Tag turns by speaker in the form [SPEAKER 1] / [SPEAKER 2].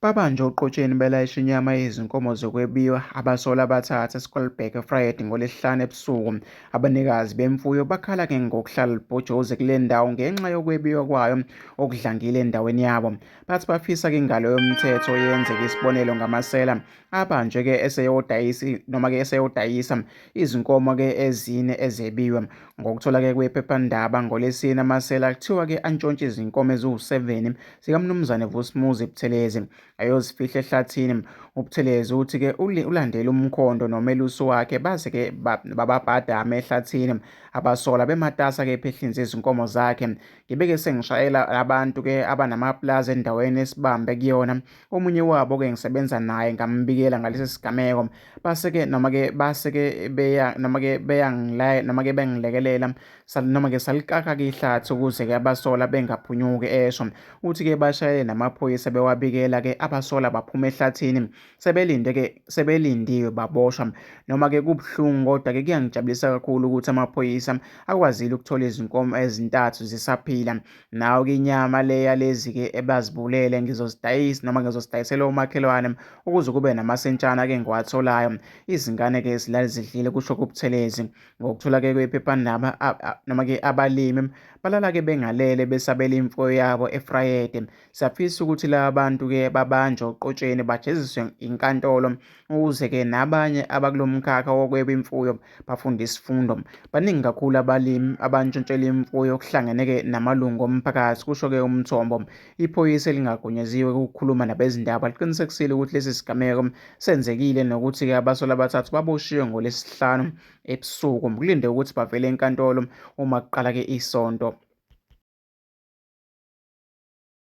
[SPEAKER 1] Babanjwe oqotsheni belayisha inyama yezinkomo zokwebiwa abasolwa abathathu eSkolberg eVryheid ngoLwesihlanu ebusuku. Abanikazi bemfuyo bakhala-ke ngokuhlala lubhojozi kule ndawo ngenxa yokwebiwa kwayo okudlangile endaweni yabo. Bathi bafisa-ke ingalo yomthetho yenzeke isibonelo ngamasela abanjwe-ke eseyodayisa noma-ke eseyodayisa izinkomo-ke ezine ezebiwe. Ngokuthola-ke kwephephandaba ngoLwesine amasela kuthiwa-ke antshontshe izinkomo eziwu-7 sikaMnumzane Vusimuzi Buthelezi ayozifihla ehlathini. UButhelezi uthi-ke ulandele umkhondo nomelusi wakhe baze-ke bababhadama ehlathini. Abasola bematasa-ke ephehlinze izinkomo zakhe. Ngibeke sengishayela abantu-ke abanamapulazi endaweni esibambe kuyona. Omunye wabo-ke ngisebenza naye ngambikela ngalesi sigameko. Base-ke noma-ke base-ke beya noma-ke beyangilaya noma-ke bengilekelela noma-ke salikaka-ke ihlathi ukuze-ke abasola bengaphunyuki esho. Uthi-ke bashayele namaphoyisa bewabikela-ke abasola baphuma ehlathini sebelinde-ke sebelindiwe baboshwa. Noma-ke kubuhlungu kodwa-ke kuyangijabulisa kakhulu ukuthi amaphoyisa akwazile ukuthola izinkomo ezintathu zisaphila. Nawo-ke inyama le yalezi-ke ebazibulele ngizozidayisa noma ngizosidayisela omakhelwane ukuze kube namasentshana-ke engiwatholayo. Izingane-ke zilale zidlile kusho kuButhelezi. Ngokuthola-ke kwephephandaba noma-ke abalimi balala-ke bengalele besabela imfuyo yabo eFrayede. Siyafisa ukuthi laba bantu-ke babanjwe oqotsheni bajeziswe inkantolo ukuze-ke nabanye abakulo mkhakha wokweba imfuyo bafunde isifundo. Baningi kakhulu abalimi abantshontshela imfuyo kuhlangene-ke namalungu omphakathi, kusho-ke umthombo. Iphoyisa elingagunyaziwe ukukhuluma nabezindaba liqinisekisile ukuthi lesi sigameko senzekile nokuthi-ke abasolwa abathathu baboshiwe ngoLwesihlanu ebusuku. Kulinde ukuthi bavele enkantolo uma kuqala-ke isonto.